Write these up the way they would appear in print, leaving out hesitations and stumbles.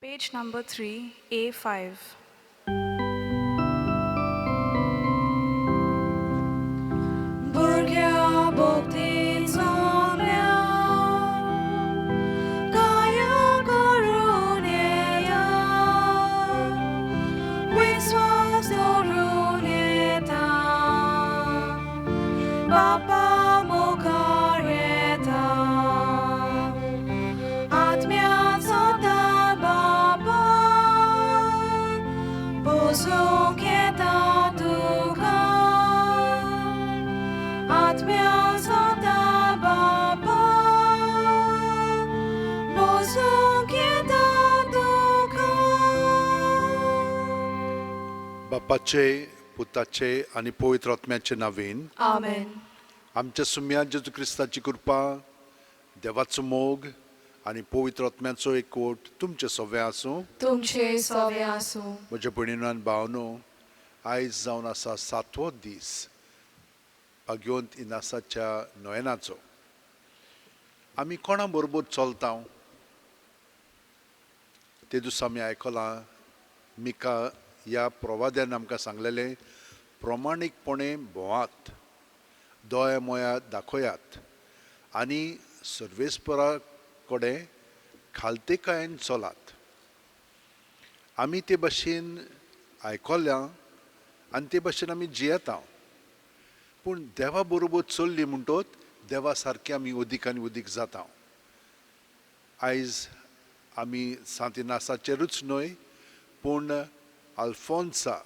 Page number 3, A5. भुरग्या भोगतीन सोम्या काया करून येता, विस्वास दवरून येता, बापा मुखार येता, आत्म्याचो बापा पोसूंक येता तुका, आत्म्याचो बापा पोसूंक येता तुका. बापाचे, पुताचे आनी पवित्र आत्म्याचे नांवेन. आमेन. आमच्या सुम्या जेजू क्रिस्ताची कृपा, देवाचो मोग आनी पवित्र आत्म्याचो एकवट तुमचे सवे आसूं. तुमचे सोवे आसूं. म्हज्या भयणीनो आनी भावनो, आयज जावन आसा सातवो दीस भाग्यवंत इनासाच्या नोयनाचो. आमी कोणा बरोबर चलता ते दिसा आमी आयकलां, मिका ह्या प्रवाद्यान आमकां सांगलेलें, प्रमाणीकपणे भोंवात, दोळे मोया दाखयात आनी सर्वेस्परा कडेन खालतेकायेन चलात. आमी ते भाशेन आयकल्या आनी ते भाशेन आमी जियेता, पूण देवा बरोबर चल्ली म्हणटोच देवा सारके आमी अदीक आनी अदीक जाता. आयज आमी सांत इनासाचेरूच न्हय, पूण अल्फोन्सा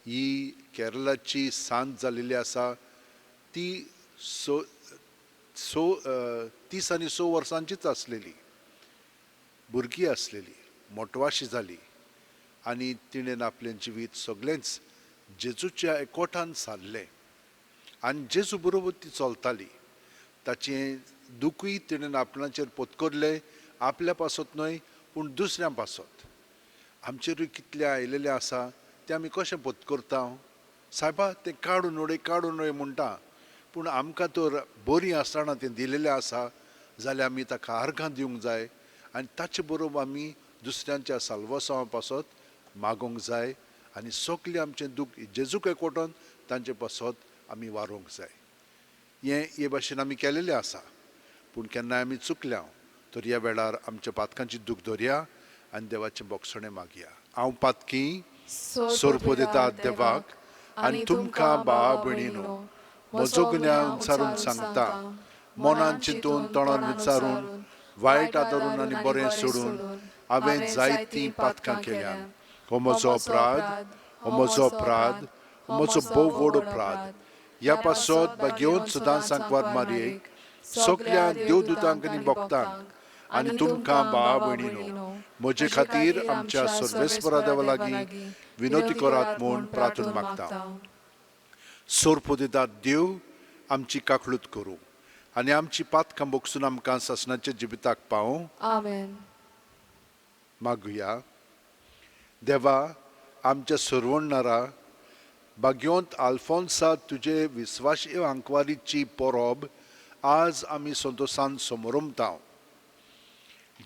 ही केरलाची सांत जाल्लेली आसा. ती स स 30 आनी 6 वर्सांचीच आसलेली, भुरगीं आसलेली, मोटवाशी जाली आनी तिणें आपलें जिवीत सगळेंच जेजूच्या एकवटान सारलें आनी जेजू बरोबर ती चलताली. ताचें दुखूय तिणें आपणाचेर पोतकरलें, आपल्या पासत न्हय पूण दुसऱ्यां पासत. आमचेरूय कितलें आयलेलें आसा तें आमी कशें पोतकरता? सायबा तें काडून उडय, काडून उडय म्हणटा, पूण आमकां तर बरीं आसतना तें दिलेलें आसा जाल्यार आमी ताका आर्गां दिवंक जाय आनी ताचे बरोबर आमी दुसऱ्यांच्या साल्वासांवा पासत मागोंक जाय आनी सगलें आमचें दूख जेजूक एकवटून तांचे पासत आमी वारोवंक जाय. हें हे भाशेन आमी केलेलें आसा, पूण केन्नाय आमी चुकल्या तर ह्या वेळार आमच्या पातकांची दूख धरया आनी देवाचें बोगसणें मागया. हांव पातकी सोरपो दिता देवाक आनी तुमकां भावा भयणीनो म्हजो गुन्यांव विचारून सांगता, मनान चिंतून तोंडान विचारून वायट आदरून आनी बरें सोडून हांवें जायतीं पातकां केल्यान. हो म्हजो अपराध, हो म्हजो अपराध, हो म्हजो भोव व्हड अपराध. ह्या पासत भाग्यवंत सदां सांकवार मारयेक, सगल्या देवदूतांक आनी भक्तांक आनी तुमकां भावा भयणीनो म्हजे खातीर आमच्या सर्वेस्परा देवा लागीं विनवती करात म्हूण प्रार्थना मागता. सोरपो दितात देव आमची काकळूत करूं आनी आमची पातकां बोगसून आमकां सासणाच्या जिविताक पावूं. आमेन. मागुया. देवा आमच्या सरवणणारा भाग्यवंत आल्फोन्सा तुजे विस्वाशी आंकवारीची परब आज आमी संतोसान समोरमता.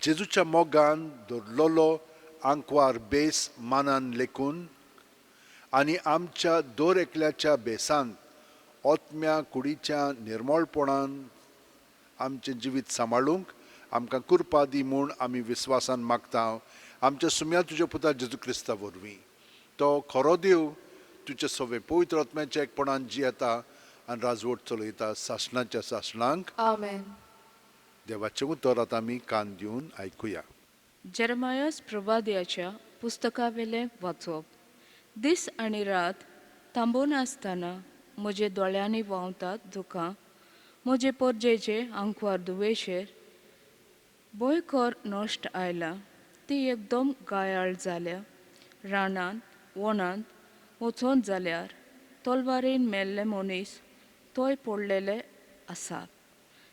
जेजूच्या मोगान दवरलेलो आंकवार बेस मानान लेखून आनी आमच्या दर एकल्याच्या बेसांत ओतम्या कुडीच्या निर्मळपणान आमचें जिवीत सांबाळूंक आमकां कृपा दी म्हूण आमी विस्वासान मागता. आमच्या सुम्या तुज्या पुता जेजू क्रिस्ता वरवीं. तो खरो देव तुज्या सवे पवित्र आत्म्याच्या एकपणान जियेता आनी राजवट चलयता सासणाच्या सासणांक. आमेन. देवाचें उतर आतां आमी कान दिवन आयकुया. जेरमायस प्रवाद्याच्या पुस्तकावेलें वाचप. दीस आनी रात थांबोनासतना म्हजे दोळ्यांनी व्हांवतात दुकां, म्हजे पोरजेचे आंकवार दुवेशेर भंयकर नश्ट आयला. ती एकदम गायाळ जाल्या. रानांत वनांत वचोन जाल्यार तलवारीन मेल्ले मनीस थंय पडलेले आसात.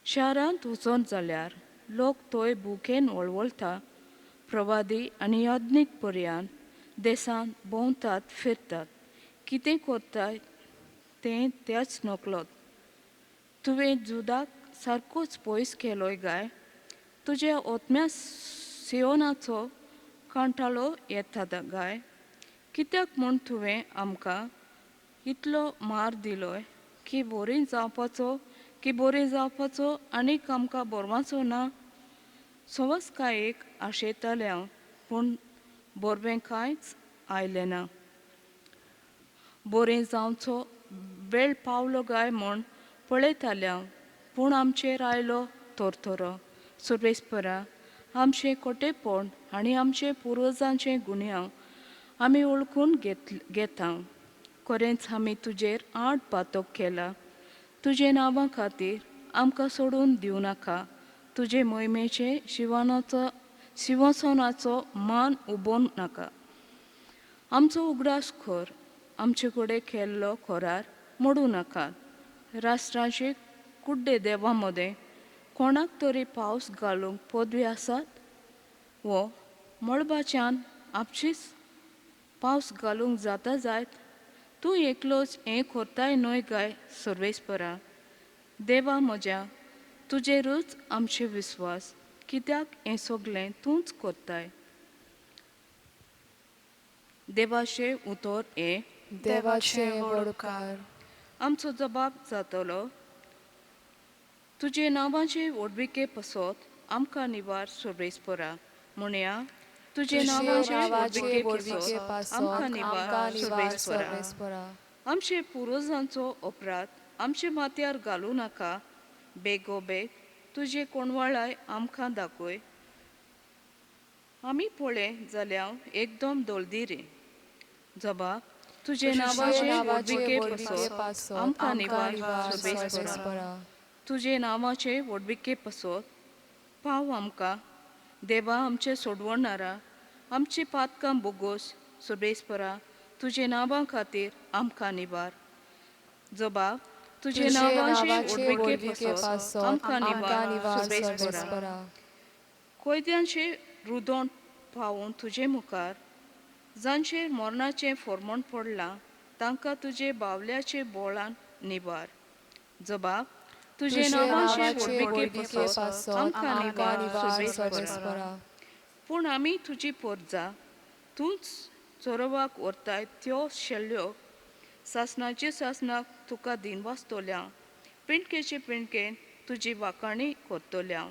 शारांत वचोन जाल्यार लोक थंय भुकेन वळवळटा. प्रवादी आनी याज्ञीक पर्यान देशांत भोंवतात फिरतात, कितें करताय तें त्याच नकळत. तुवें जुदाक सारकोच पयस केलोय गाय? तुज्या ओतम्या सियोनाचो कांटाळो येता गाय? कित्याक म्हूण तुवें आमकां इतलो मार दिलोय की बोरी जावपाचो की बोरी जावपाचो आनीक आमकां बोरवाचो ना? सवसकायेक आशेतालें हांव, पूण बोरवें कांयच आयलें ना. बोरें जावचो वेळ पावलो काय म्हूण पळयतालें हांव, पूण आमचेर आयलो थोरथोरो. सुर्वेस्परा, आमचें कोटेपण आनी आमचे पुर्वजांचे गुन्यांव आमी वळखून घेता. खरेंच आमी तुजेर आठ पातक केला. तुजे नांवा खातीर आमकां सोडून दिवं नाका. तुजे मोहिमेचे शिवसनाचो मान उबोवन नाका. आमचो उगडास कर, आमचे कडेन केल्लो करार मोडूं नाका. राष्ट्राचे कुड्डे देवा मदें कोणाक तरी पावस घालूंक पदवी आसात? वो मळबाच्यान आपशीच पावस घालूंक जाता जायत? तूं एकलोच हें करताय न्हय गाय सर्वेस्परा? देवा म्हज्या, तुजेरूच आमचे विस्वास, कित्याक हें सगलें तूंच करताय. देवाचें उतर हें देवाचे व्हड उपकार. आमचो जबाब जातलो. तुजे नांवाचे व्हडविके पसत आमकां निवार सर्वेस्परा. म्हणया, तुजे नांवाचे व्हडविके पसत आमकां निवार सर्वेस्परा. आमचे पुर्वजांचो अपराध आमचे माथ्यार घालूं नाका. बेगोबेग तुजे कोणवाळाय आमकां दाखय. आमी पळय जाल्यार एकदम दोलदिरे. जबाब, तुजे नांवाचे व्हडविके पसत आमकां निवार सर्वेस्परा. तुजे नांवाचे व्हडविके पसत पाव आमकां. देवा आमचे सोडवणारा, आमची पातकां बोगोस. सर्वेस्परा, तुजे नांवा खातीर आमकां निवार. जबाब, तुजे नांवाचे व्हडविके पसत आमकां निवार सर्वेस्परा. कैद्यांचे रुदोण पावून तुजे मुखार, जांचेर मरणाचें फॉर्मण पडलां तांकां तुजे बावल्याचे बोळान निवार. जबाब, तुजे नांवाचे व्हडविके पसत आमकां निवार सर्वेस्परा. पूण आमी तुजी पोरजा, तूंच चोरोवाक व्हरताय त्यो शेल्यो. सासणाचे सासणाक तुका दिनवासतल्या, पिंडकेचे पिंडकेन तुजी वाखाणी करतल्या.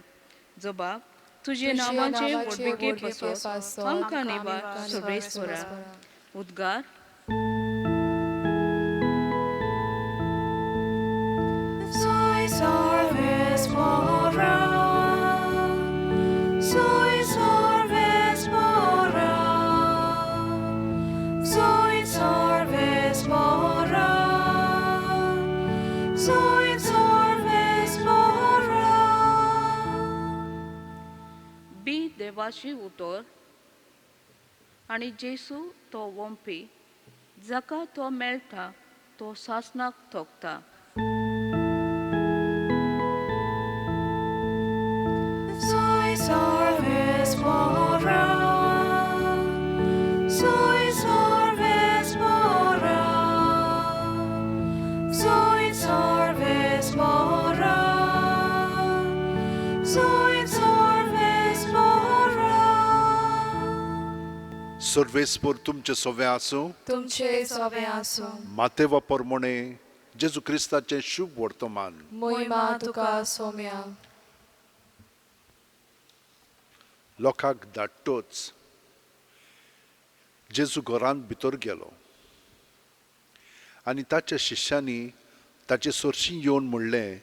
जबाब, तुजे नांवाचे व्हडविके पसत आमकां निवार सर्वेस्परा. उद्गार. बी देवाची उतर आनी जेसू तो वोंपी, जाका तो मेळटा तो सासणाक थोकता. सर्वेस्पर तुमचे सोवे आसूं, तुमचे सोवे आसूं. मातेवा परमणे जेजू क्रिस्ताचें शुभ वर्तमान. मोहिमा तुका सोम्या. लोकांक धाडटोच जेजू घरांत भितर गेलो आनी ताच्या शिष्यांनी ताचे सरशीं येवन म्हणलें,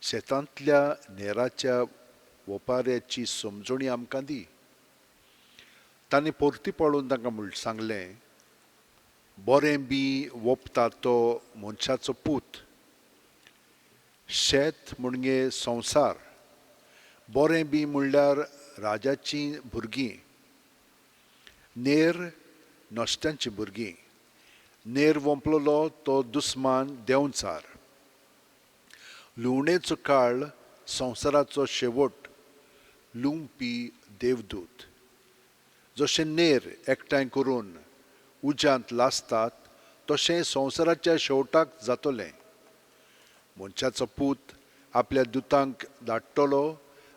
शेतांतल्या नेराच्या वपाऱ्याची समजणी आमकां दी. तांणी परती पळोवन तांकां सांगलें, बरें बी वोपता तो मनशाचो पूत, शेत म्हणजे संवसार, बरें बी म्हणल्यार राजाचीं भुरगीं, नेर नश्ट्यांचीं भुरगीं, नेर वोंपलोलो तो दुस्मान देंवचार, लुवणेचो काळ संवसाराचो शेवट, लुंवपी देवदूत. जशें नेर एकठांय करून उज्यांत लासतात तशें संवसाराच्या शेवटाक जातलें. मनशाचो पूत आपल्या दुतांक धाडटलो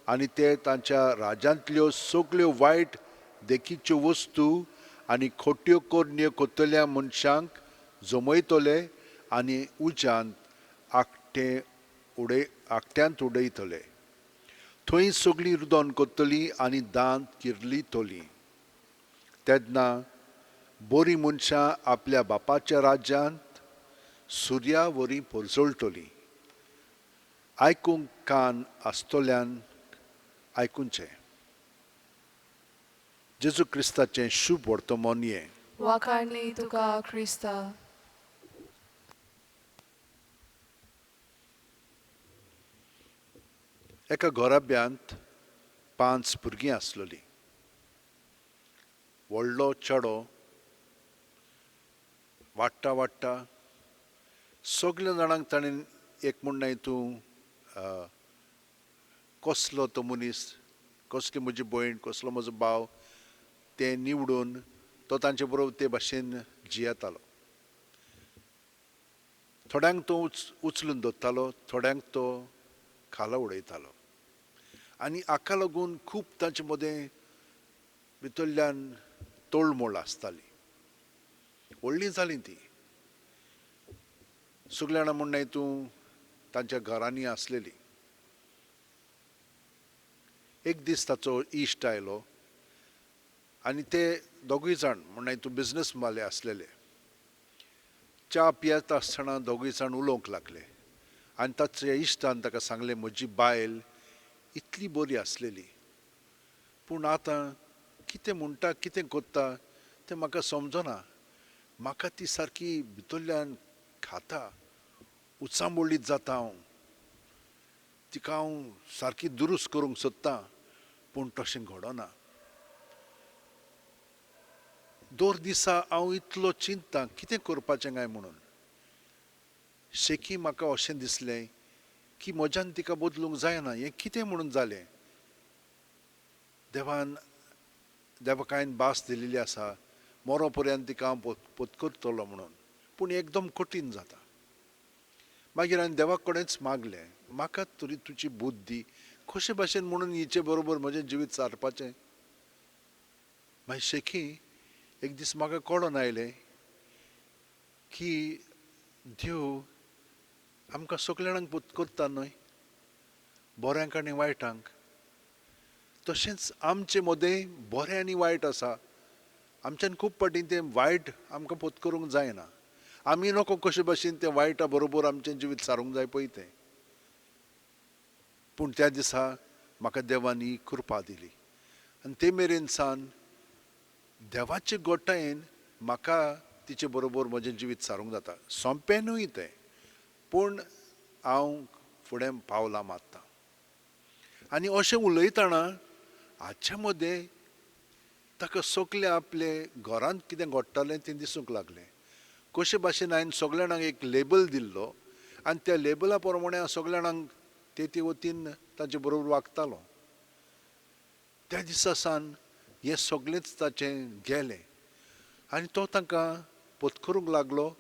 आनी ते तांच्या राज्यांतल्यो सगल्यो वायट देखीच्यो वस्तू आनी खोट्यो करण्यो करतल्या मनशांक जमयतले आनी उज्यांत आकटे उडय आकट्यांत उडयतले. थंय सगळीं रुदन करतलीं आनी दांत किर्लितलीं. तेन्ना बरीं मनशां आपल्या बापाच्या राज्यांत सुर्या वरी परजळटलीं. आयकूंक कान आसतल्यान आयकुचें. जेजू क्रिस्ताचें शुभ वर्तमान हें. वाखाणणी तुका क्रिस्ता. एका घराब्यांत 5 भुरगीं आसलेलीं. व्हडलो चेडो वाडटा वाडटा सगल्या जाणांक ताणें एक म्हणणें, तूं कसलो तो मनीस, कसली म्हजी भयण, कसलो म्हजो भाव तें निवडून तो तांचे बरोबर ते भाशेन जियेतालो. थोड्यांक तो उचलून दवरतालो, थोड्यांक तो खाला उडयतालो आनी हाका लागून खूब तांचे मदें भितरल्यान तोळमोळ आसताली. व्हडलीं जालीं ती सगल्या जाणां म्हणणें तूं तांच्या घरांनी आसलेली. एक दीस ताचो इश्ट आयलो आनी ते दोगूय जाण म्हणणें तूं बिजनस वाले आसलेले. च्या पियेता आसतना दोगूय जाण उलोवंक लागले आनी ताच्या इश्टान ताका सांगलें, म्हजी बायल इतली बरी आसलेली, पूण आतां कितें म्हणटा कितें करता तें म्हाका समजना. म्हाका ती सारकी भितरल्यान खाता, उचांबळीत जाता हांव. तिका हांव सारकी दुरुस्त करूंक सोदतां पूण तशें घडना. दर दिसा हांव इतलो चिंतता कितें करपाचें काय म्हणून. शेकी म्हाका अशें दिसलें की म्हज्यान तिका बदलूंक जायना. हें कितें म्हणून जालें? देवान देवाक हांवें भास दिलेली आसा मरो पर्यंत तिका हांव पोतकरतलो म्हणून, पूण एकदम कठीण जाता. मागीर हांवें देवा कडेनच मागलें, म्हाका तरी तुजी बुद्धी कशे भाशेन म्हणून हिचे बरोबर म्हजें जिवीत सारपाचें. मागीर शेकी एक दीस म्हाका कळोन आयलें की देव आमकां सगल्या जाणांक पोतकरता न्हय, बऱ्यांक आनी वायटांक. तशेंच आमचे मदें बरें आनी वायट आसा. आमच्यान खूब फावटी तें वायट आमकां पोत करूंक जायना. आमी नको कशे भाशेन तें वायटा बरोबर आमचें जिवीत सारूंक जाय पळय तें. पूण त्या दिसा म्हाका देवान ही कृपा दिली आनी ते मेरेन सान देवाचे गोटायेन म्हाका तिचे बरोबर म्हजें जिवीत सारूंक जाता. सोंपें न्हय तें, पूण हांव फुडें पावलां मारतां. आनी अशें उलयतना हाच्या मदें ताका सगळें आपले घरांत कितें घडटालें तें दिसूंक लागलें. कशे भाशेन हांवें सगल्या जाणांक एक लेबल दिल्लो आनी त्या लेबला प्रमाणें हांव सगल्या जाणांक ते ते वतीन तांचे बरोबर वागतालो. त्या दिसा सावन हें सगळेंच ताचें गेलें आनी तो तांकां पोतकरूंक लागलो.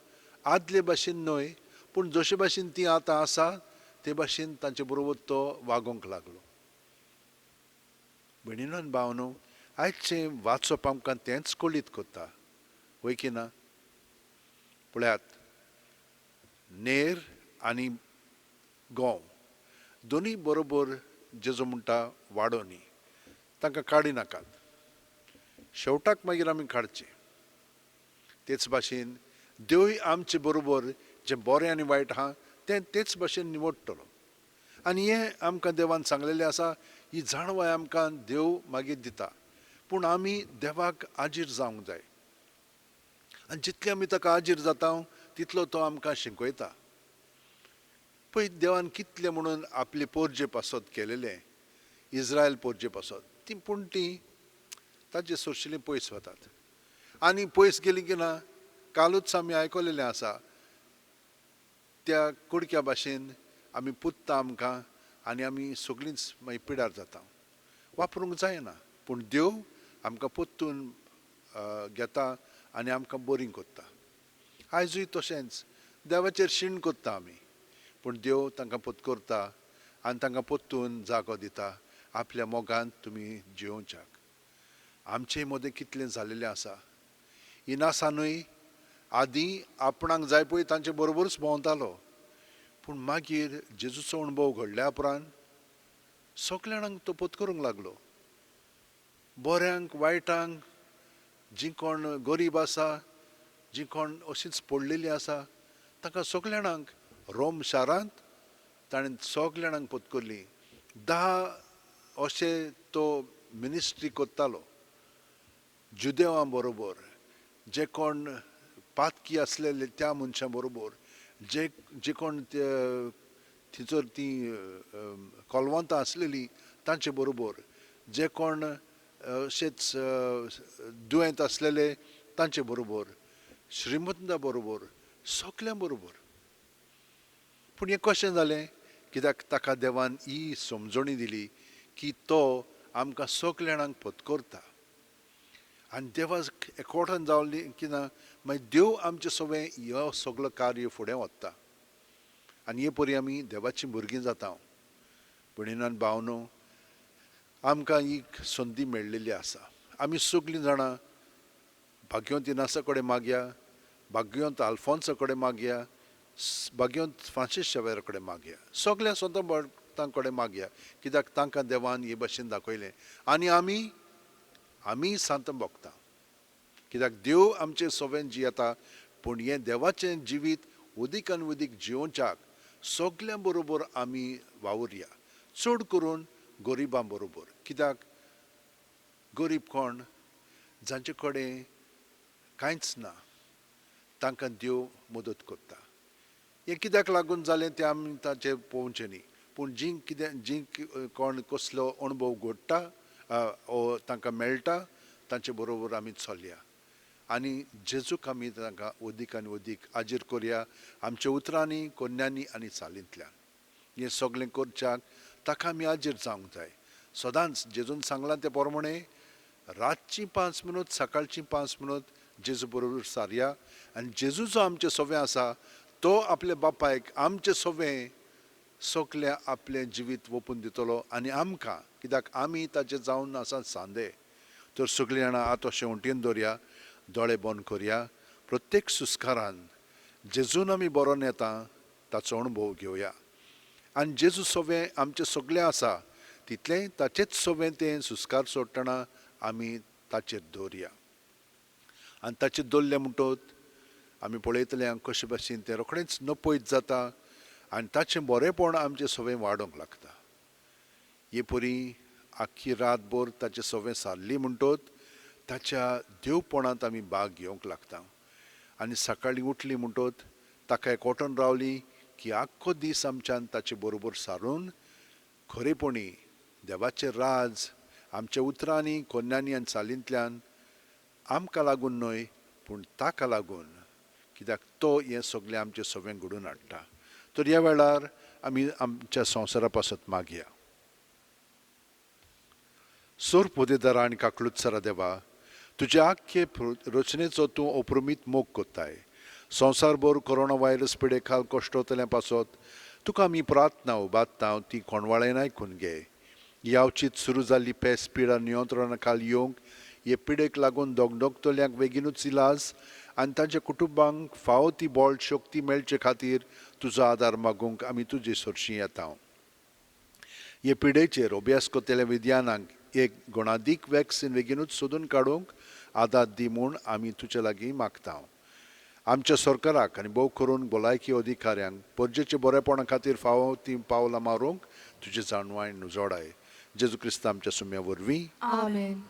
आदले भाशेन न्हय, पूण जशे भाशेन ती आतां आसा ते भाशेन तांचे बरोबर तो वागोवंक लागलो. भयणीनो आनी भावनो, आयचें वाचप आमकां तेंच कळीत करता, वय की ना? पळयात, नेर आनी गंव दोनूय बरोबर जेजो म्हणटा वाडोनी, तांकां काडी नाकात. शेवटाक मागीर आमी काडचें. तेच भाशेन देवूय आमचे बरोबर जें बरें आनी वायट आहा तें तेच भाशेन निवडटलो. आनी हें आमकां देवान सांगलेलें आसा. ही जाणवाय आमकां देव मागीर दिता, पूण आमी देवाक आजीर जावंक जाय. आनी जितले आमी ताका आजीर जाता तितलो तो आमकां शिकयता. पळय देवान कितलें म्हणून आपले पोरजे पासत केलेलें, इस्रायल पोरजे पासत ती, पूण ती ताजे सोरशिलीं पयस वतात. आनी पयस गेली की ना, कालूच आमी आयकलेलें आसा त्या कुडक्या भाशेन आमी पुत्ता आमकां आनी आमी सगळींच मागीर पिडार जाता. वापरूंक जायना, पूण देव आमकां परतून घेता आनी आमकां बरीं करता. आयजूय तशेंच देवाचेर शीण करता आमी, पूण देव तांकां पोत करता आनी तांकां परतून जागो दिता आपल्या मोगान तुमी जियोवच्याक. आमचे मदें कितलें जालेलें आसा. इनासानूय आदीं आपणाक जाय पळय तांचे बरोबरूच भोंवतालो, पूण मागीर जेजूचो अणभव घडल्या उपरांत सगल्या जाणांक तो पत्करूंक लागलो. बऱ्यांक वायटांक, जीं कोण गरीब आसा, जीं कोण अशींच पडलेलीं आसा, तांकां सगल्या जाणांक रोम शारांत ताणें सगल्या जाणांक पत्करलीं. 10 अशें तो मिनिस्ट्री करतालो जुदेवां बरोबर, जे कोण पातकी आसलेले त्या मनशां बरोबर, जे जे कोण थंयसर तीं कोलवंतां आसलेलीं तांचे बरोबर, जे कोण अशेच दुयेंत आसलेले तांचे बरोबर, श्रीमंता बरोबर, सगल्यां बरोबर. पूण हें कशें जालें? कित्याक ताका देवान ही समजणी दिली की तो आमकां सगल्या जाणांक पत्करता. आनी देवा एकवटान जावली की ना मागीर देव आमचें सगळें हो सगलो कार्य फुडें वता आनी हे परी आमी देवाचीं भुरगीं जाता. भयणीन भावनो, आमकां ही संदी मेळ्ळेली आसा. आमी सगलीं जाणां भाग्यवंत इनासा कडेन मागया, भाग्यवंत आल्फोन्सा कडेन मागया, भाग्यवंत फ्रांसीस शेवेरा कडेन मागया, सगल्या स्वता भक्तां कडेन मागया, कित्याक तांकां देवान हे भाशेन दाखयलें. आनी आमी आमी सांत भोगता, कित्याक देव आमचें सवें जियेता. पूण हें देवाचें जिवीत उदीक आनी उदीक जियोवच्याक सगल्यां बरोबर आमी वावुरया, चड करून गरिबां बरोबर. कित्याक गरीब कोण? जांचे कडेन कांयच ना, तांकां देव मदत करता. हें कित्याक लागून जालें तें आमी ताचें पळोवचें न्ही, पूण जीं कितें जीं कोण कसलो अणभव घडटा ओ तांकां मेळटा तांचे बरोबर आमी चलया आनी जेजूक आमी तांकां अदीक आनी अदीक आजीर करया आमच्या उतरांनी, कोन्यांनी आनी चालींतल्यान. हें सगळें करच्याक ताका आमी आजीर जावंक जाय. सदांच जेजून सांगलां तें प्रमाणें रातचीं 5 मिनट, सकाळचीं 5 मिनट जेजू बरोबर सारया. आनी जेजू जो आमचें सवें आसा तो आपल्या बापायक आमचें सवें सगळें आपलें जिवीत ओपून दितलो आनी आमकां, कित्याक आमी ताचे जावन आसा सांदे. तर सगळीं जाणां आतां अशें उंटीन दवरया, दोळे बंद करया. प्रत्येक सुस्कारान जेजून आमी बरोवन येता ताचो अणभव घेवया. आनी जेजू सवें आमचें सगळें आसा तितलें ताचेच सवें तें सुस्कार सोडटना आमी ताचेर दवरया. आनी ताचेर दवरलें म्हणटकच आमी पळयतले कशे भाशेन तें रोखडेंच नपयत जाता आनी ताचें बरेंपण आमचें सवें वाडोवंक लागता. हे परी आख्खी रातभर ताचें सवें सारली म्हणटकच ताच्या देवपणांत आमी भाग घेवंक लागता. आनी सकाळीं उठली म्हणटकच ताका एकवटून रावली की आख्खो दीस आमच्यान ताचे बरोबर सारून खरेपणी देवाचें राज आमच्या उतरांनी, कोन्यांनी आनी चालींतल्यान आमकां लागून न्हय पूण ताका लागून, कित्याक तो हें सगळें आमचें सगळें घडोवन हाडटा. तर ह्या वेळार आमी आमच्या संवसारा पासत मागया. सोर पोदेदारा आनी काकलुत्सरा देवा, तुज्या आख्खे रचनेचो तूं अप्रमीत मोग कोत्ताय. संवसारभर कोरोना व्हायरस पिडे खाल कश्टवतल्या पासत तुका आमी प्रार्थना उबारता ती कोणवाळेन आयकून घे. यावचीत सुरू जाल्ली पेस पिडा नियंत्रणा खाल येवंक हे पिडेक लागून दोगदोगतल्यांक बेगीनूच इलाज आनी तांच्या कुटुंबांक फावो ती बळ शक्ती मेळचे खातीर तुजो आदार मागूंक आमी तुजे सरशीं येता. हे पिडेचेर अभ्यास करतल्या विज्ञानांक एक गुणादीक वॅक्सिन बेगीनूच सोदून काडूंक आदार दी म्हूण आमी तुजे लागीं मागता. आमच्या सरकाराक आनी भोव करून भलायकी अधिकाऱ्यांक परजेच्या बरेपणा खातीर फावो ती पावलां मारूंक तुजी जाणवाय उजोडाय. जेजू क्रिस्त आमच्या सुम्या वरवीं. आमेन.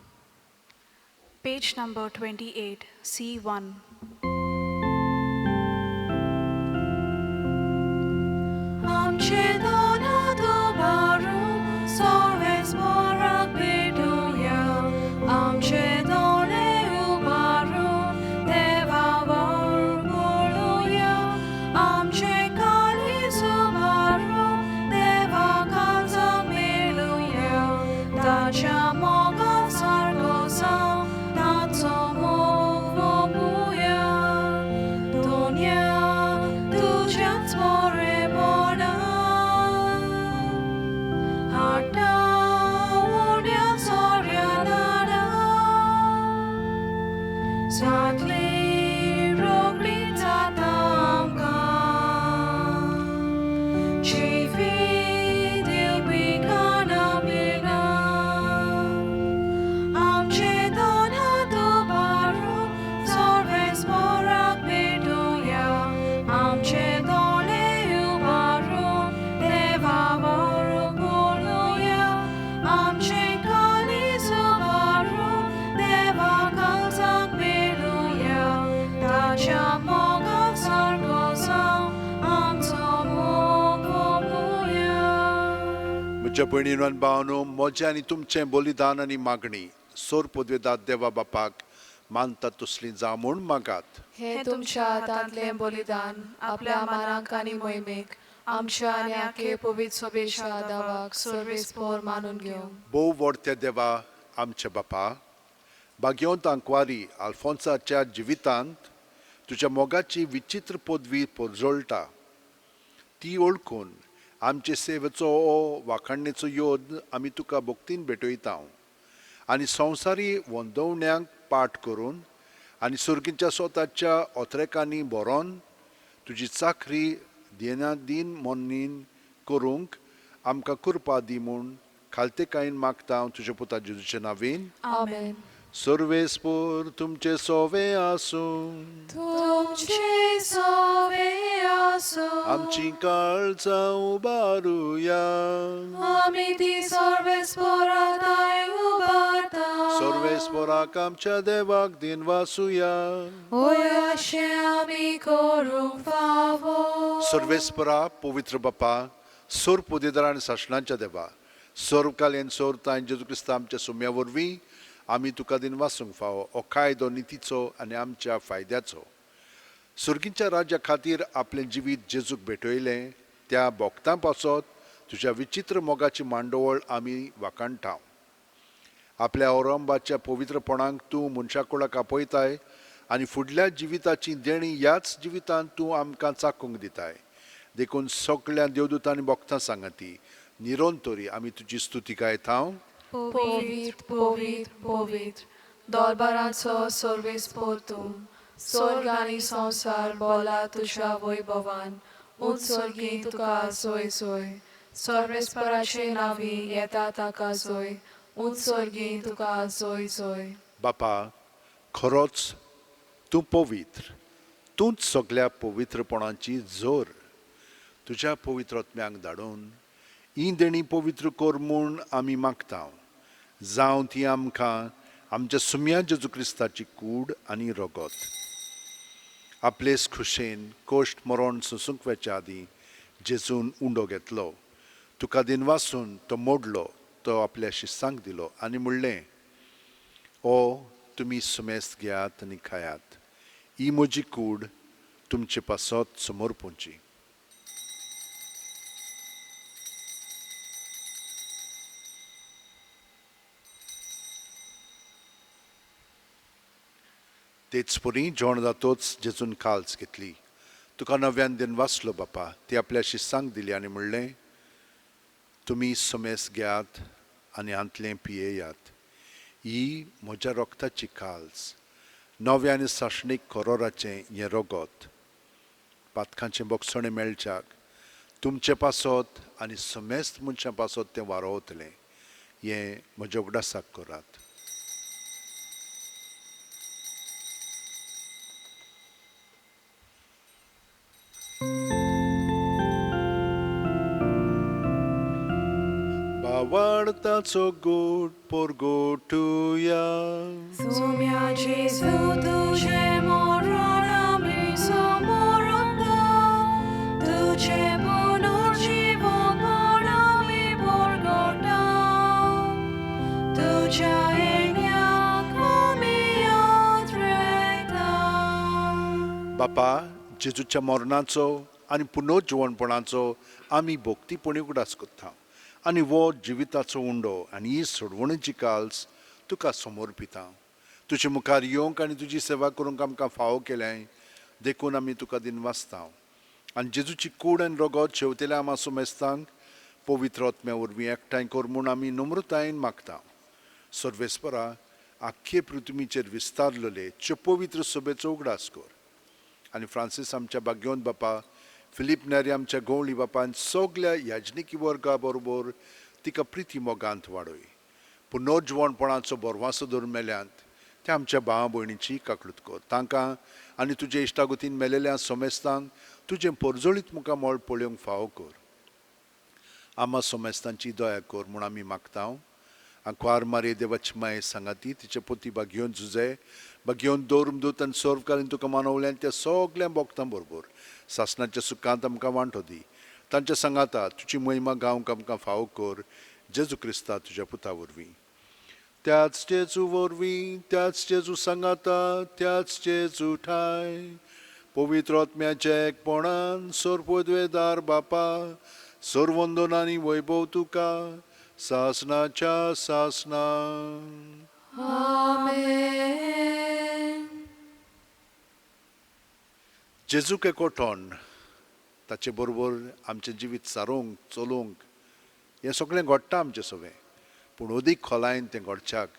Page number 28, C1. आमचे दोनातो बारू सोवेस मोराक भेटुया, आमचे दोळे उबारू देवा वर पळोवया, आमचे काळीज उबारू देवा काळजाक मेळुया, ताच्या मोगान सारको जावन ताचो मोग वोपुया. म्हज्या भयणीनो आनी भावांनो, म्हजें आनी तुमचें बलिदान आनी मागणी सोर पदवेदात देवा बापाक मानता तसली जावं म्हूण मागात. हे तुमच्या हातांतलें बलिदान आपल्या मानाक आनी मोहिमेक आमच्या आनी आखे पवित्र सोबेच्या दावाक सर्वेस्पोर मानून घेवं. भोव व्हडत्या देवा आमच्या बापा, भाग्यवंत आंकवारी आल्फोन्साच्या जिवितांत तुज्या मोगाची विचित्र पदवी परजळटा ती वळखून आमचे सेवेचो हो वाखाणणेचो योद आमी तुका भक्तीन भेटयता आनी संवसारी वंदवण्यांक पाठ करून आनी सुर्गीच्या स्वताच्या ओत्रेकांनी बरोवन तुजी चाखरी दिनादीन मोनीन करूंक आमकां कृपा दी म्हूण खालतेकायेन मागता हांव तुज्या पुता जेजूच्या नांवेन. आमेन. सर्वेस्पोर तुमचे सोवे आसूं. तुमचे सोवे आसूं. आमची काळजां उबारुया. आमी ती सर्वेस्पोराताय उबारता. सर्वेस्पोराक आमच्या देवाक दिन वासुया. होय अशें आमी करूंक फावो. सर्वेस्परा पवित्र बापा, सोर पुदेदार आनी सासणाच्या देवा, सर्वकालीन सोर तांय जेजू क्रिस्ता आमच्या सुम्या वरवीं आमी तुका दिन वासूंक फावो हो कायदो नितीचो आनी आमच्या फायद्याचो. सुर्गींच्या राज्या खातीर आपलें जिवीत जेजूक भेटयलें त्या भोक्तां पासत तुज्या विचित्र मोगाची मांडवळ आमी वाखाणटा. आपल्या औरंबाच्या पवित्रपणाक तूं मनशा कुळाक आपयताय आनी फुडल्या जिविताची देणी ह्याच जिवितांत तूं आमकां चाकूंक दिताय. देखून सगळ्या देवदूतांनी भोक्तां सांगाती निरंतरी आमी तुजी स्तुती गायता. पवित्र पवित्र पवित्र दरबाराचो सर्वेस्पोर तूं, स्वर्ग आनी संवसार बोला तुज्या वैभवान. उंच स्वर्गी तुका सोय सोय. सर्वेस्पराचे नांवी येता ताका सोय. उंच स्वर्गी तुका सोय सोय. बापा, खरोच तूं पवित्र, तूंच सगळ्या पवित्रपणाची जोर. तुज्या पवित्र आत्म्यांक धाडून ही देणी पवित्र कर म्हूण आमी मागता. जावं ती आमकां आमच्या सुम्या जेजू क्रिस्ताची कूड आनी रगत. आपलेच खुशेन कोश्ट मरण सोसूंक वेच्या आदीं जेजून उंडो घेतलो, तुका दिनवासून तो मोडलो, तो आपल्या शिस्सांक दिलो आनी म्हणलें, ओ तुमी सुमेस्त घेयात आनी खायात, ही म्हजी कूड तुमचे पासत समर्पूंची. तेच परी जेवण जातोच जेजून काल्स घेतली, तुका नव्यान दिन वाचलो बापा, ती आपल्या शिस्सांक दिली आनी म्हणलें, तुमी सुमेस घेयात आनी हांतलें पियेयात, ही म्हज्या रोगताची काल्स, नव्या आनी सासणीक करोराचें हें रगत, पातकांचें बोगसणें मेळच्याक तुमचे पासत आनी समेस्त मनशां पासत तें वारोवतलें, हें म्हज्या उगडासाक करात. भावार्थाचो गोड पोरगोटुया. सुम्या जेजू तुजें मरण आमी समोरता, तुजें पुनर्जीवनपण आमी परगटा, तुज्या येण्याक आमी यात्रेता. बापा, जेजूच्या मरणाचो आनी पुनर्जिवणपणाचो आमी भक्तीपणी उगडास करता आनी हो जिविताचो उंडो आनी ही सोडवणेची काल्स तुका समर्पिता. तुजे मुखार येवंक आनी तुजी सेवा करूंक आमकां फावो केलें देखून आमी तुका दिनवासता आनी जेजूची कूड आनी रगत शेवतेल्या आमा सुमेस्तांक पवित्र आत्म्या वरवीं एकठांय कर म्हूण आमी नम्रतायेन मागता. सर्वेस्परा, आख्खे पृथ्वीचेर विस्तारलेले च्यो पवित्र सभेचो उगडास कर आनी फ्रांसीस आमच्या भाग्यवंत बापा, फिलीप नेरी आमच्या गवळी बापान सगल्या याजनिकी वर्गा बरोबर तिका प्रिती मोगांत वाडय. पुनर्जिवणपणाचो बरवासो धरून मेल्यांत त्या आमच्या भावा भयणीची काकळूत कर. तांकां आनी तुजे इश्टागतीन मेलेल्या सोमेस्तांक तुजें परजळीत मुखामळ पळोवंक फावो कर. आमा सोमेस्तांची दया कर म्हूण आमी मागता. आंकवार मारे देवाची माये सांगाती तिचे पोती बागयोवन जुजे बागयोवन दवरून दूत आनी सर्वकालीन तुका मानवल्यान त्या सगल्या भोगतां बरोबर सासणाच्या सुखांत आमकां वांटो दी. तांच्या सांगाता तुजी महिमा गावंक आमकां फावो कर जेजू क्रिस्ता तुज्या पुता वरवीं. त्याच जेजू वरवीं, त्याच जेजू सांगाता, त्याच जेजू ठाय पवित्र आत्म्याच्या एकपणान सर्वद्वेदार बापा सर्वंदन आनी वैभव तुका सासनाच्या सासना. आमेन. जेजूक एकवटोन ताचे बरोबर आमचें जिवीत सारोवंक चलोवंक हें सगळें घडटा आमचें सगळें, पूण अदीक खोलायेन तें घडच्याक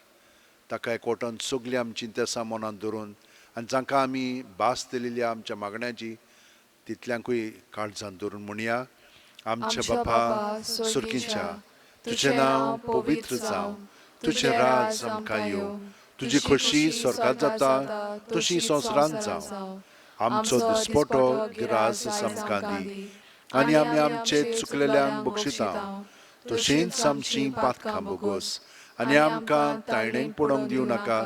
ताका एकवटोन सगळीं आमचीं तेसां मनांत धरून आनी जांकां आमी भास दिलेली आमच्या मागण्याची तितल्यांकूय काळजांत धरून म्हणया. आमच्या बापा सुर्गीच्या, तुजें नांव पवित्र जावं, तुजें राज आमकां येवं, तुजी खोशी स्वर्गांत जाता तशी संवसारांत जावं. आमचो दिसपटो गिरास आमकां दी आनी आमी आमचे चुकलेल्यांक बक्षिता तशींच आमची पातकां बोगोस आनी आमकां तायणेक पडोवंक दिवं नाका,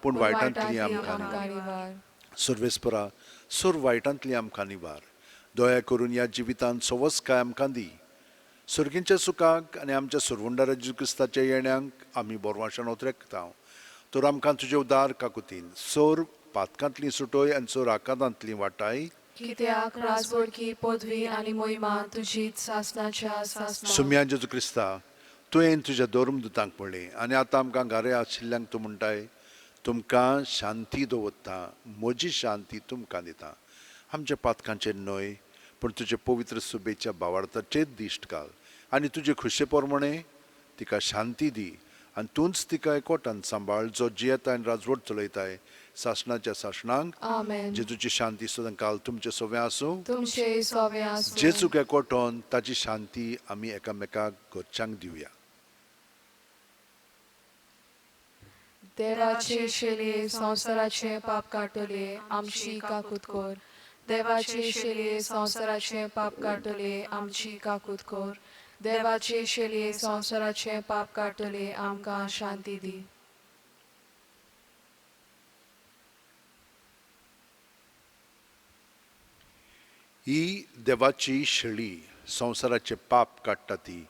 पूण वायटांतली आमकां निवार. सर्वेस्परा, सर्व वायटांतली आमकां निवार. दया करून ह्या जिवितांत सवसकाय आमकां दी. सर्गींच्या सुखाक आनी आमच्या सुरवंडारा जेजू क्रिस्ताच्या येण्यांक आमी बोरवाशान ओतरेकता. तर आमकां तुजे उदार काकुतीन सर्व पातकांतली सुटोय आनी सर्व आकांतांतली वाटाय. कित्याक राजवडकी पदवी आनी मोहिमा तुजीच सासनाच्या सासना. सुम्या जेजू क्रिस्ता, तुवें तुज्या धर्मदुतांक म्हणलें आनी आतां आमकां घरे आशिल्ल्यांक तूं म्हणटाय, तुमकां शांती दवरता, म्हजी शांती तुमकां दिता. आमच्या पातकांचेर न्हय पूण तुजे पवित्र सुबेच्या भावार्थाचेर दिश्ट घाल आनी तुजे खुशे प्रमाणे तिका शांती दी आनी तूंच तिका एकवटान सांबाळ, जो जियेता आनी राजवट चलयताय सासणाच्या सासणांक. आमेन. जेजूची शांती सदांकाल तुमचे सोवे आसूं. तुमचे सोवे आसूं. जेजूक एकवटोन ताची शांती आमी एकामेकाक घरच्यांक दिवया. देवाचे शेलये संवसाराचे पाप काडटले आमची काकूत कर. देवाचे शेलये संवसाराचे पाप काडटले आमची काकूत कर. देवाचे शेलये संवसाराचे पाप काडटले आमकां शांती दी. ही देवाची शेळी संवसाराचे पाप काडटा ती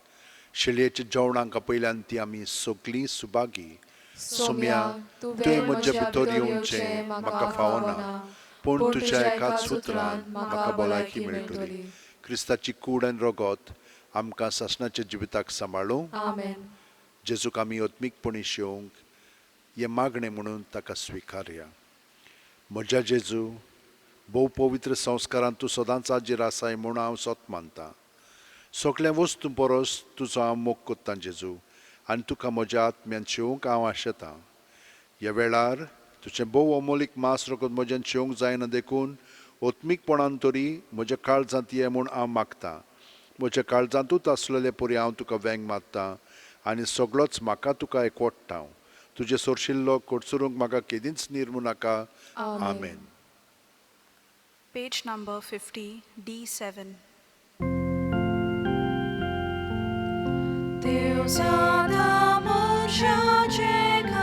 शेळयेच्या जेवणाक आपयल्यान ती आमी सगळीं सुभागी. सोम्या, तुवें म्हज्या भितर येवचें म्हाका फावना, पूण तुज्या एकाच उतरान म्हाका भलायकी मेळटली. क्रिस्ताची कूड आनी रगत आमकां सासणाच्या जिविताक सांबाळूं. आमेन. जेजूक आमी आत्मीकपणी शेवंक हें मागणें म्हणून ताका स्विकारया. म्हज्या जेजू, भोव पवित्र संस्कारान तूं सदांच हाजीर आसाय म्हूण हांव सत मानतां. सगळ्या वस्तूं परस तुजो हांव मोग कोत्तां जेजू, आनी तुका म्हज्या आत्म्यान शेवंक हांव आशेतां. ह्या वेळार तुजें भोव अमोलीक मांस रगत म्हज्यान शेवंक जायना, देखून आत्मीकपणान तरी म्हज्या काळजांत ये म्हूण हांव मागतां. म्हज्या काळजांतूच आसलेले परी हांव तुका वेंग मारतां आनी सगळोच म्हाका तुका एकवटता. तुजें सोरशिल्लो कोटसरूंक म्हाका केदींच निर्मू नाका. आमेन. Page number 50, D7. देव सदा मनशाचें घर,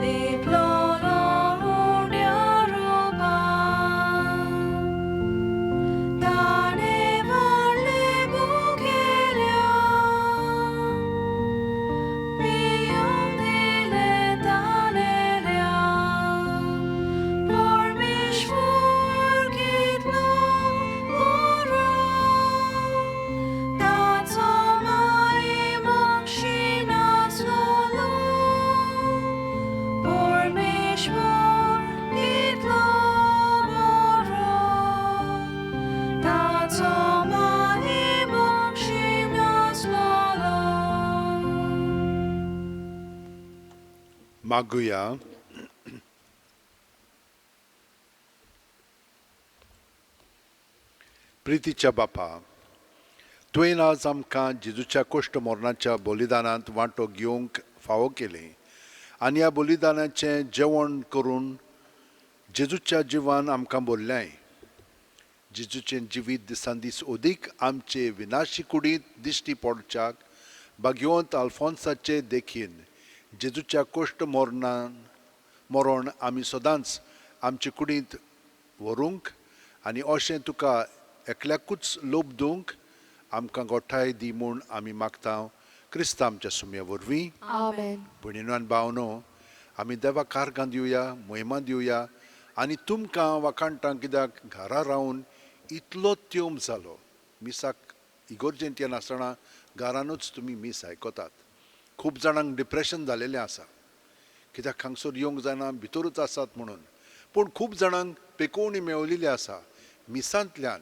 लिपलोलो उण्या रुपान, ताणें व्हडलें भुकेल्या, पिवंक दिलें तानेल्या. परमेश्वर कितलो बरो, ताचो मायेमोग क्षीणासलो. परमेश्वर कितलो बरो, ताचो मायेमोग क्षीणासलो. मागुया. प्रितीच्या बापा, तुवें आज आमकां जेजूच्या कोश्ट मरणाच्या बलिदानांत वांटो घेवंक फावो केलें आनी ह्या बलिदानाचें जेवण करून जेजूच्या जिवान आमकां बोल्ल्याय. जेजूचें जिवीत दिसान दीस अदीक आमचे विनाशी कुडींत दिश्टी पडच्याक भाग्यवंत आल्फोन्साचे देखीन जेजूच्या कोश्ट मरण आमी सदांच आमचे कुडींत व्हरूंक आनी अशें तुका एकल्याकूच लोबदूंक आमकां गोठाय दी म्हूण आमी मागता क्रिस्तांव आमच्या सुम्या वरवीं. आमेन. भयणीनो आनी भावनो, आमी देवाक आर्गां दिवया, मोहिमा दिवया आनी तुमकां वाखाणटां, कित्याक घरा रावन इतलो त्योम जालो. मिसाक इगोर्जेंत येनासतना घरानूच तुमी मीस आयकतात. खूब जाणांक डिप्रेशन जालेलें आसा, कित्याक हांगसर येवंक जायना, भितरूच आसात म्हणून. पूण खूब जाणांक पेकोवणी मेळिल्ली आसा मिसांतल्यान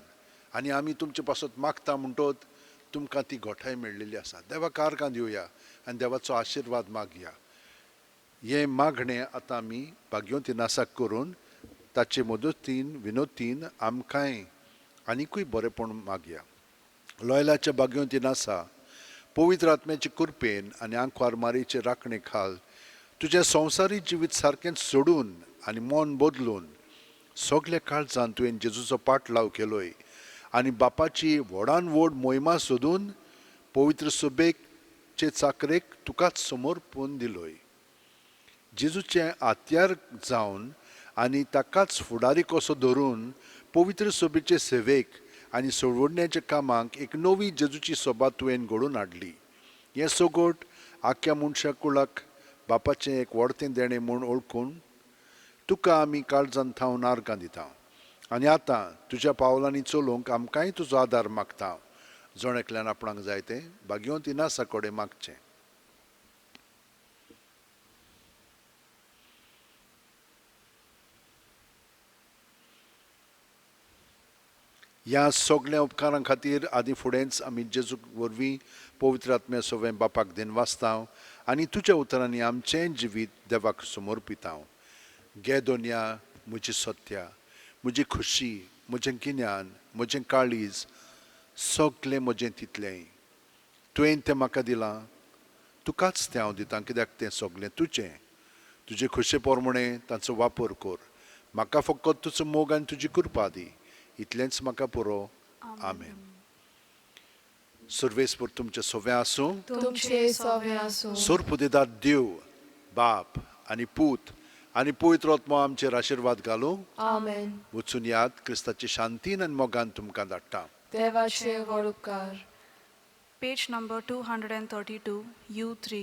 आनी आमी तुमचे पासत मागता म्हणटोच तुमकां ती गोठाय मेळिल्ली आसा. देवाक आर्गां दिवया आनी देवाचो आशिर्वाद मागया. हें मागणें आतां आमी भाग्यवंती नासाक करून ताचे मदतीन विनोतीन आमकांय आनिकूय बरेंपण मागया. लोयलाच्या भाग्यवंती नासा, पवित्र आत्म्याचे कृपेन आनी आंकवार मारीचे राखणे खाल तुजें संवसारी जिवीत सारकेंच सोडून आनी मन बदलून सगल्या काळजान तुवें जेजूचो पाटलाव केलोय आनी बापाची व्हडान व्हड मोहिमा सोदून पवित्र सभेचे चाकरेक तुकाच समर्पून दिलोय. जेजूचें आत्यार जावन आनी ताकाच फुडारी कसो धरून पवित्र सभेचे सेवेक आनी सोडवण्याच्या कामाक एक नवी जेजूची सभा तुवें घडोवन हाडली. हें सगट आख्या मनशा कुळाक बापाचें एक व्हडतें देणें म्हूण ओळखून तुका आमी काळजान थावन आर्गां दिता आनी आतां तुज्या पावलांनी चलोवंक आमकांय तुजो आदार मागता. जण एकल्यान आपणाक जाय तें भाग्यवंती नासा कडेन मागचें. ह्या सगळ्या उपकारां खातीर आदी फुडेंच आमी जेजूक वरवीं पवित्र आत्म्या सवें बापाक दिनवासता आनी तुज्या उतरांनी आमचें जिवीत देवाक समर्पिता. गे दोनया, म्हजी सत्या, म्हजी खुशी, म्हजें गिन्यान, म्हजें काळीज, सगलें म्हजें तितलेंय तुवें तें म्हाका दिलां, तुकाच तें हांव दितां, कित्याक तें सगलें तुजें. तुजे खुशे प्रमाणें तांचो वापर कर. म्हाका फकत तुजो मोग आनी तुजी कृपा दी, इतलेंच म्हाका पुरो. आमेन. सर्वेस्पर तुमचें सोवें आसूं, तुमचे सोवे आसूं. सोरपुदेदार देव बाप आनी पूत आनी पवित्र आत्मो आमचेर आशिर्वाद घालूं. आमेन. वचून याद, क्रिस्ताची शांतीन आनी मोगान तुमकां धाडटा. देवाचे व्हड उपकार. Page number 232, U3.